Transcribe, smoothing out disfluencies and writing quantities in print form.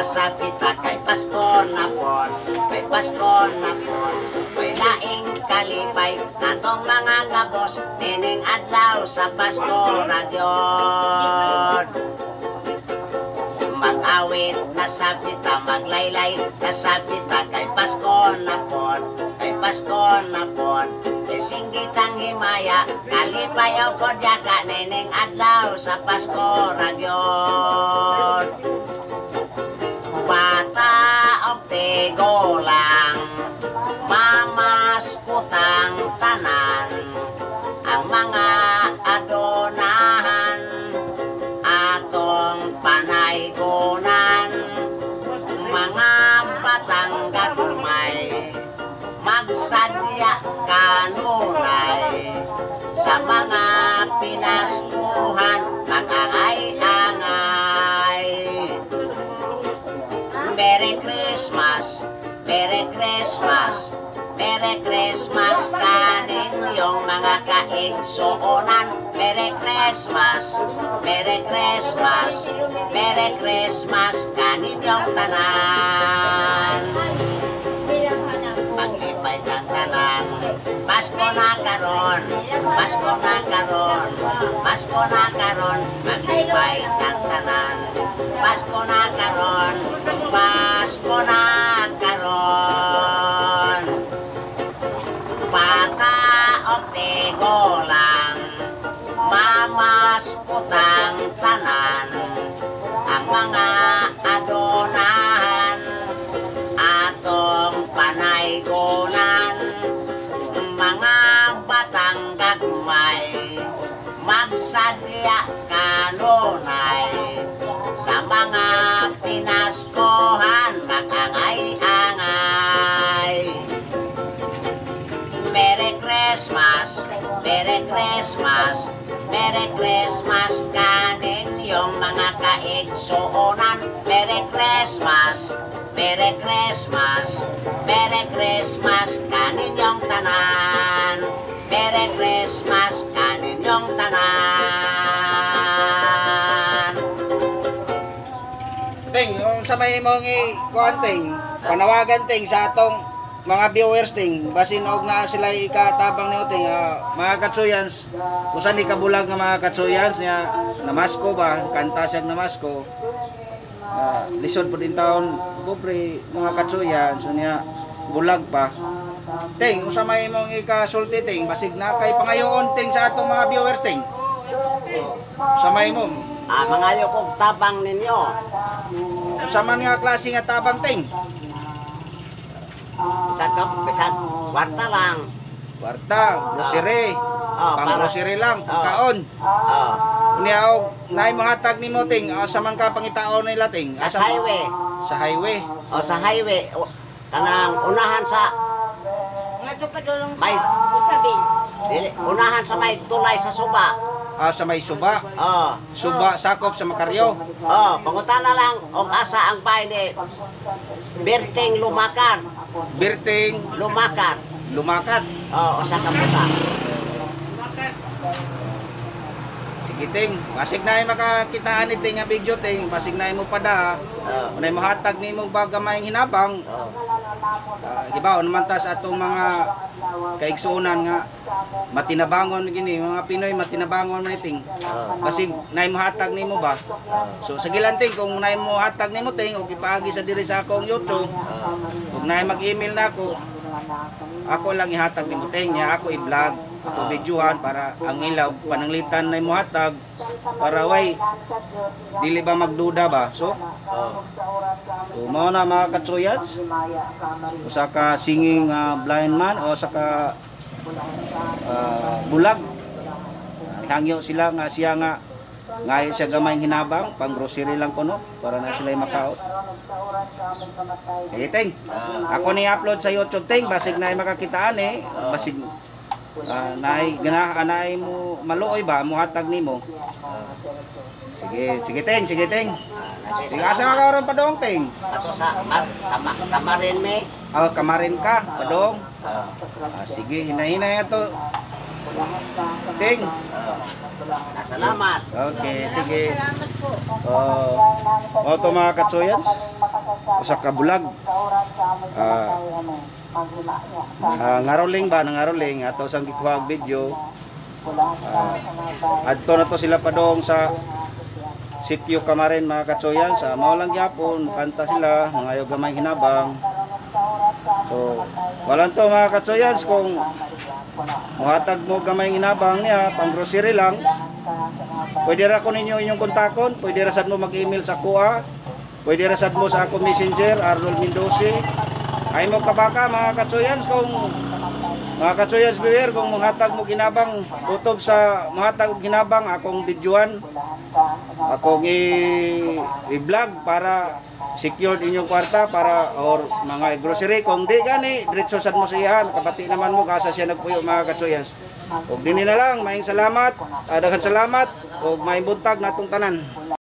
Nasapita kay Pasko na pod, kay Pasko na pod. May laing kalipay katong mga kabos nining adlaw sa Pasko ra gyud. Mag-awit na sabita, maglaylay na sabita kay Pasko na pod, kay Pasko na pod. Isinggitang himaya, kalipay o kodyaka nining adlaw sa Pasko ra gyud. Bata og tigulang, mamaskutang tanan, ang mga adonahan atong panaygonan, mga batang gagmay magsadya kanunay sa mga pinaskuhan mag-angay-angay. Merry Christmas, Merry Christmas, Merry Christmas kaninyong mga kaigsuonan. Merry Christmas, Merry Christmas, Merry Christmas kaninyong tanan. Maglipay kang tanan. Pasko na karon, Pasko na karon, Pasko na karon, maglipay kang tanan. Pasko na karon, Pasko na karon. Bata og tigulang, mamaskutang tanan, ang mga adonahan atong panaygonan, mga batang gagmay magsadya kanunay sa mga pinaskuhan mag-angay-angay. Merry Christmas, Merry Christmas, Merry Christmas kaninyong mga kaigsuonan. Merry Christmas, Merry Christmas, Merry Christmas kaninyong tanan. Merry Christmas kaninyong tanan. Ting, kung sa may mong i-kuan, ting, panawagan, ting, sa atong mga viewers, ting, basin og naa sila ikatabang nimo, ting, mga katsuyans, usa ni kabulag nga mga katsuyans niya, namasko ba, kanta siya namasko. Lisod po din taon, pobre mga katsuyans, so niya bulag pa. Ting, usa may imong ikasulti, ting, basig na kay pangayoon, ting, sa atong mga viewers, ting. Usa may mo. Ah, mangayo kog tabang ninyo. Usa man nga klase nga tabang, ting? Bisag ka, bisag kwarta lang. Kwarta, grocery. Oh, pang grocery lang, Oh. pagkaon. Oh, Unya og naay mohatag nimo, ting, asa man ka pangitaon nila, ting? Sa highway. Sa highway. O sa highway, o, kanang unahan sa Ngadto pa dulong May Usabin. Dili, unahan sa may tulay sa suba. Ah, sa may suba. Oh, Suba sakop sa Macareo. Oh, pangutana lang og asa ang bahay ni Berting Lumakan. Birting Lumakan. Lumakat. Oh, usa ka buta. Sige, ting, basig na makakitaan ni ting nga video, ting, basig na mo pada. Oh, Unay mohatag nimo ba gamayng hinabang. Oh. Gibaon naman ta sa atong mga kaigsuonan nga matinabangon gini mga Pinoy, matinabangon man ni, ting. Oh. Basig naay mohatag nimo ba. So sige lang, ting, kung naay mohatag nimo, ting, og ipaagi sa diri sa akong YouTube ug naay mag-email na ako, ako lang ihatag nimo, ting, nya ako i-vlog, ako videohan para ang ilaw pananglitan na mohatag para way dili ba magduda ba. So Oh. So, mao na, mga katsuyats. Usa ka singing blind man o usa ka bulag. Hangyo sila nga siya nga ngayo siya gamay hinabang pang grocery lang kuno para na sila makaot. Eh, ting. Ako ni upload sa YouTube, ting, basig na makakitaan eh. Basig naay gana anay mo maluoy ba mohatag nimo. Sige, sige, ting, sige, ting. Sige, asa ka karon padong, ting? Ato sa Kamarin me. Ah, kamarin ka, padong. Oh. Ah, sige, hinay-hinay ato. Ting. Oh. Salamat. Okay, sige. Salamat po. Oh, oh to mga katsuyans. Usa ka bulag. Ngaroling ba, nangaroling ato sang gikuha og video. Adto na to sila padong sa Sitio Kamarin, mga katsuyans. Mao lang gyapon, kanta sila, mga gamay hinabang. So, walang to, mga katsuyans, kung muhatag mo gamay hinabang niya, pang grocery lang. Pwede ra ko ninyo inyong kontakon, pwede ra sad mo mag-email sa kuha, pwede ra sad mo sa akong messenger, Arnold Mendoza. Ay mo kabaka, mga katsuyans, kung mga katsuyans viewer, kung muhatag mo ginabang utob sa muhatag og ginabang akong videoan, akong i-vlog para secured inyong kwarta para or mga grocery. Kung di gani, diretso sad mo sa iyahan, kabati naman mo kasa siya nagpuyo, mga katsuyans. Og dinhi na lang, maayong salamat, daghan salamat ug maayong buntag natong tanan.